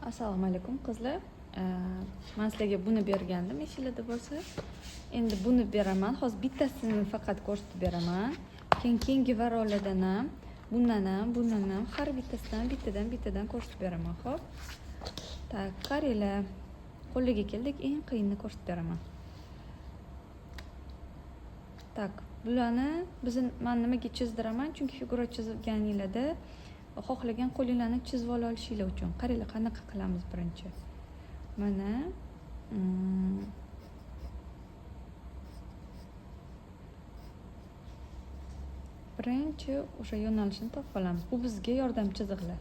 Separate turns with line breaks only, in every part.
Assalomu alaykum, qizlar. Man sizlarga buni bergandim, esinglarda bo'lsa. Endi buni beraman. Hozir bittasini faqat ko'rsatib beraman. Keyin keyingi varollardan ham, bundan ham, bundan ham har bittasidan bittadan bittadan ko'rsatib beraman, xo'p? Так, qaranglar. Qo'liga keldik, eng qiyinini ko'rsatib beraman. Так, bularni biz man nimaga chizdiraman? Chunki figura chizganinglarda xohlagan qo'linglarni chizib ola olishinglar uchun. Qaranglar, qanaqa qilamiz birinchi. Mana birinchi o'sha yo'nalishini topib olamiz. Bu bizga yordam chiziqlar.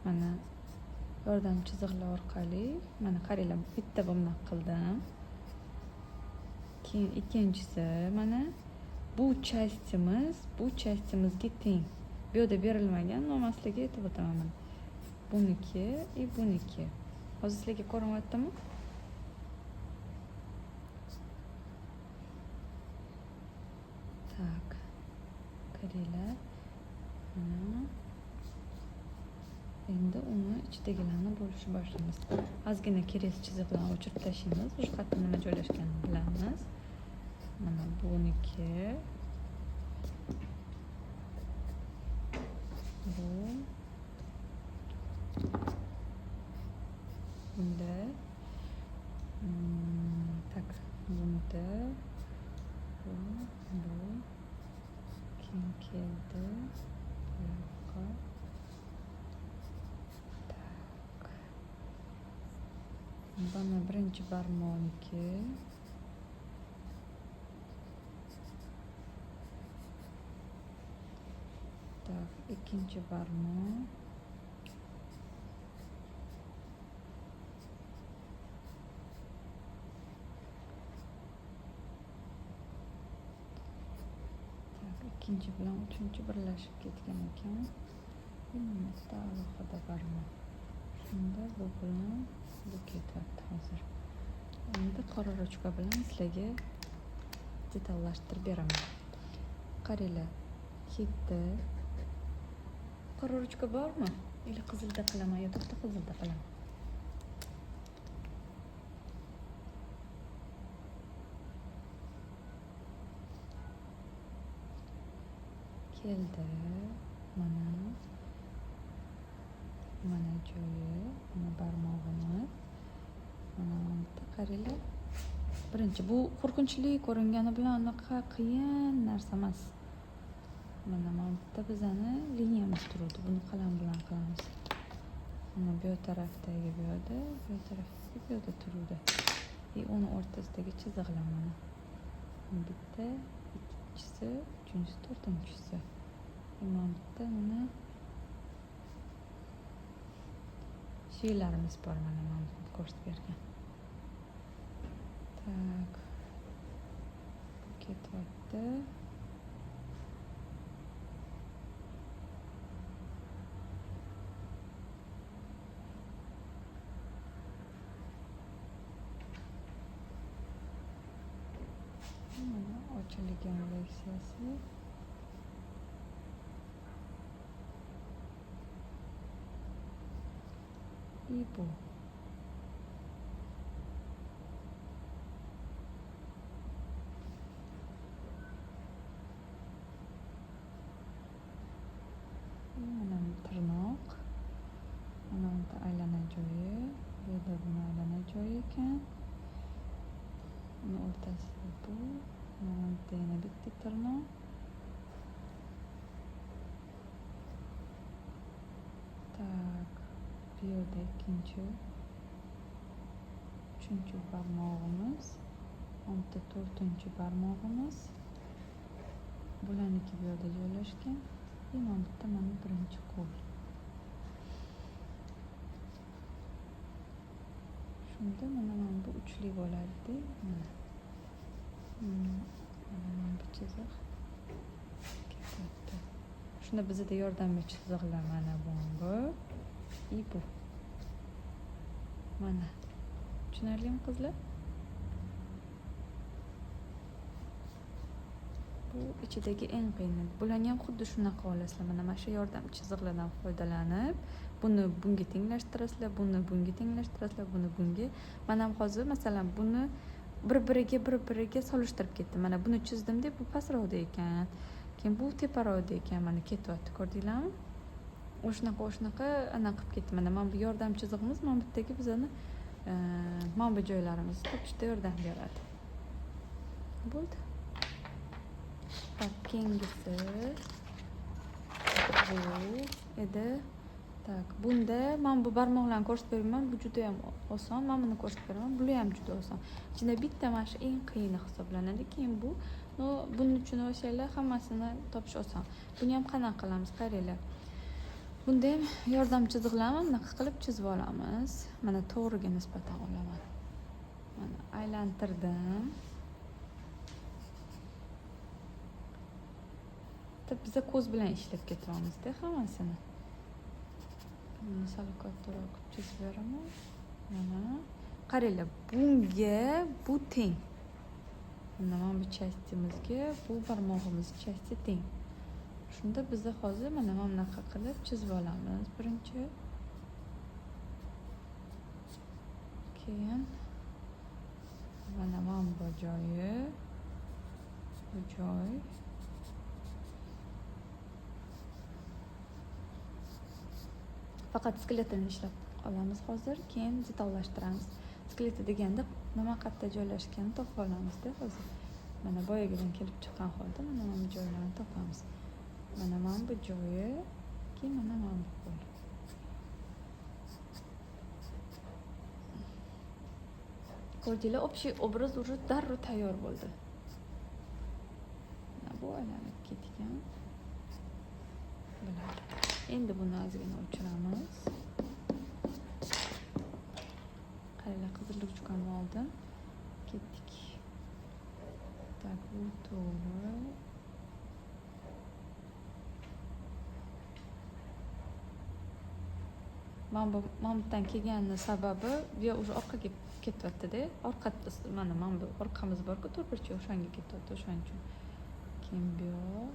Mana yordam chiziqlar orqali, mana qaranglar, bitta bunaqa qildim. Keyin ikkinchisi mana bu частimiz, bu частimizga teng. Bu yerda berilmagan, но man sizlarga aytib o'taman mana. Buniki и buniki. Hozir sizlarga ko'rinyaptimi? Так. Qaranglar. Mana. Endi uni ichidagilarni bo'lishni boshlaymiz. Ozgina kerakli chiziqlarni o'chirib tashlaymiz. Уже qayerda nima joylashganini bilamiz. Mana buniki. Bu. Bunda. Так, bunda. Bu, bu. Keyin keldi. Bu yoqqa. Так. Mana birinchi barmoqniki. Так, ikkinchi barmoq. Так, ikkinchi bilan uchinchi birlashib ketgan ekan. Mana bitta alohida barmoq. Shunda bu bilan bu ketyapti hozir. Endi qora ruchka bilan sizlarga detallashtirib beraman. Qaranglar, ketdi. Qora ruchka bormi? Или qizilda qilaman? Yo, to'xta, qizilda qilaman. Keldi. Mana. Mana joyi, mana barmog'imiz. Mana bitta qaranglar. Birinchi bu qo'rqinchli ko'ringani bilan unaqa qiyin narsa emas. Mana bitta bizani liniyamiz turadi. Buni qalam bilan qilamiz. Mana bu tarafdagi bu yerda, bu tarafdagi bu yerda turadi. И uni o'rtasidagi chiziqlar mana. Bitta, ikkinchisi, uchinchisi, to'rtinchisi. Mana bitta mana suyaklarimiz bor, mana buni ko'rsatib bergan. Так. Bu ketyapti. Mana ochilgan versiyasi. И bu. Mana bu tirnoq. Mana bu aylana joyi. Bu yerda buni aylana joyi ekan. Uni o'rtasida bu. Mana bu yerda yana bitta tirnoq. Так, bu yerda ikkinchi, uchinchi barmog'imiz, bitta to'rtinchi barmog'imiz. Bularniki bu yerda joylashgan. И mana bitta mana birinchi qo'l. Shunda mana bu uchli bo'ladi-da. Mana. Mana bu chiziq ketyapti. Shunda bizda yordamchi chiziqlar mana bu и bu. Mana. Tushunarlimi, qizlar? Bu ichidagi eng qiyini. Bularni ham xuddi shunaqa olasizlar. Mana shu yordam chiziqlardan foydalanib, buni bunga tenglashtirasizlar, buni bunga tenglashtirasizlar, buni bunga. Mana ham hozir masalan buni bir-biriga solishtirib ketdim. Mana buni chizdim deb bu pastroqda ekan. Keyin bu teparoqda ekan, mana ketyapti, ko'rdinglarmi? O'shanaqa anaqa qilib ketdi. Mana bu yordam chizig'imiz mana bu yerdagi bizani mana bu joylarimizni topishda yordam beradi. Bo'ldi. Tak, keyingisi bu edi. Tak, bunda men bu barmoqlarni ko'rsatib beraman, bu juda ham oson. Men buni ko'rsatib beraman, bular ham juda oson. Ichida bitta mana shu eng qiyini hisoblanadi. Keyin bu, no, buni tushunib olsanglar hammasini topish oson. Buni ham qanaqa qilamiz, qaranglar. Bunda ham yordam chiziqlarni bunaqa qilib chizib olamiz. Mana to'g'riga nisbatan olaman. Mana aylantirdim. Biza ko'z bilan ishlab ketyapmiz-da hammasini. Buni sal kattaroq qilib chizib beraman. Mana qaranglar, bunga bu teng. Mana bu chastimizga bu barmog'imiz chasti teng. Shunda biz hozir mana bunaqa qilib chizib olamiz birinchi. Keyin mana bu joyi, bu joy. Faqat skeletini ishlab olamiz hozir, keyin detallashtiramiz. Skeleti deganda nima qayerda joylashganini topib olamizda hozir. Mana boyagidan kelib chiqqan holda mana bu joylarni topamiz. Mana bu joyi, keyin mana bu qo'l. Ko'rdinglar, общий obraz уже darrov tayyor bo'ldi. Mana bu aylanib ketgan. Bular. Endi buni ozgina o'chiramiz. Qaranglar, qizil ruchkamni oldim. Ketdik. Tak, bu to'g'ri. Mana bu yerdan kelganini sababi bu yer уже orqaga ketyapti-da. Orqa mana bu orqamiz bor-ku, to'rtburchak o'shanga ketyapti, o'shaning uchun. Keyin bu yoq.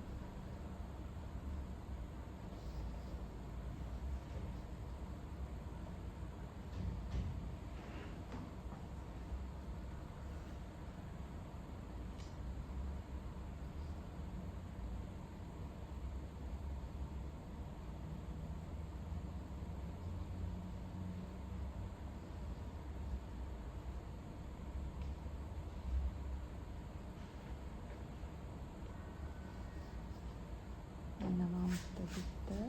Bitta,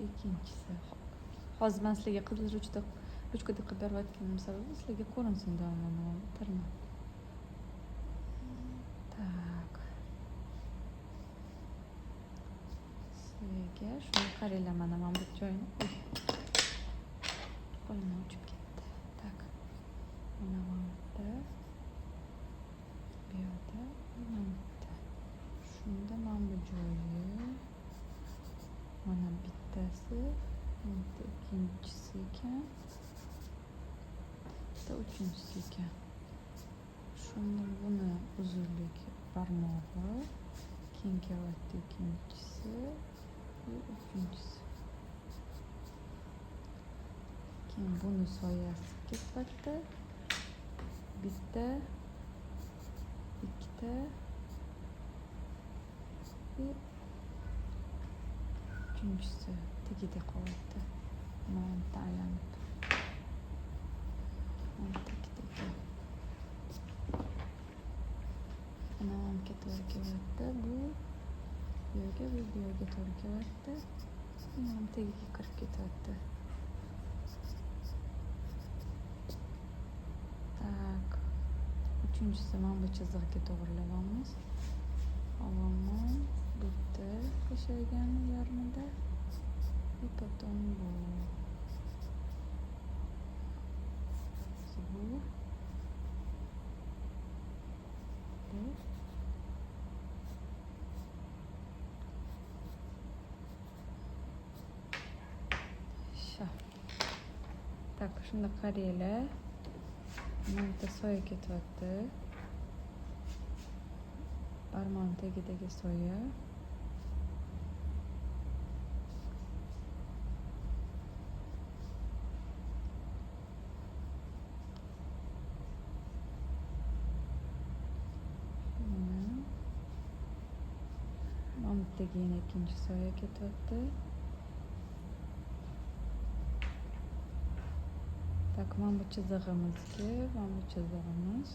ikkinchisi. Hozir men sizlarga qizil ruchkada qilib berayotganim sababi sizlarga ko'rinsin doimo tirnoq. Tak. Sizlarga shuni qaranglar, mana bu joyini. Qo'limdan uchib ketdi. Tak. Mana bu yerda. Bu yerda, mana bu yerda. Shunda mana bu joyi. Mana bittasi, bitta ikkinchisi ekan, bitta uchinchisi ekan. Shunda buni uzunlik barmog'i, keyin kelyapti ikkinchisi va uchinchisi. Keyin buni soyasi ketyapti. Bitta, ikkita va uchinchisi tagida qolyapti. Mana bitta aylanib. Mana tagida ekan. Mana bunga to'g'ri kelyapti. Bu yerga, bu yerga to'g'ri kelyapti. Mana tagiga kirib ketyapti. Tak. Uchinchisi mana bu chiziqga to'g'rilayapmiz. Olaman. Bitta qishaygan yarmida. И потом bu. Bu. Bu. Shu. Так, shunda qaranglar. Mana bitta soya ketyapti. Barmoq tagidagi soya. Mana. Mana bu yerdagi yana ikkinchi soya ketyapti. Так, mana bu chizig'imizga, mana bu chizig'imiz.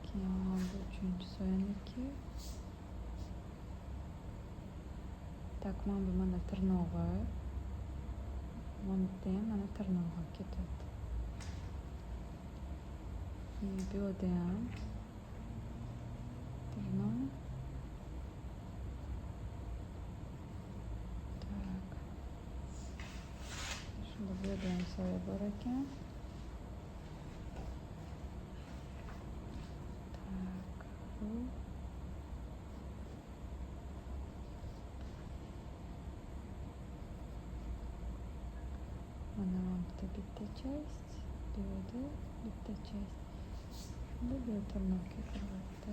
Keyin mana bu uchinchi soyaniki. Так, mana bu mana tirnog'i. Mana bu yerda ham mana tirnog'i ketyapti. И bu yerda ham tirnoq. Так. Shunda bu yerda ham soya bor ekan. Так, bu mana bu yerda bitta часть, bu yerda bitta часть. Shunda bu yerda tirnoqqa kiryapti.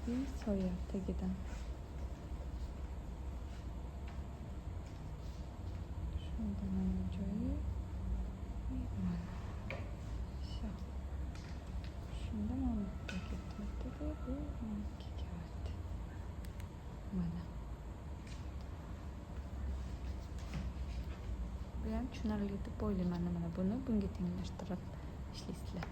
И soya tagidan. Shunda mana joyi и mana. Всё. Shunda mana bu yerga ketyapti-da, bu mana bu yerga kelyapti. Mana. Bu ham tushunarli deb o'ylayman. Mana buni bunga tenglashtirib ishlaysizlar.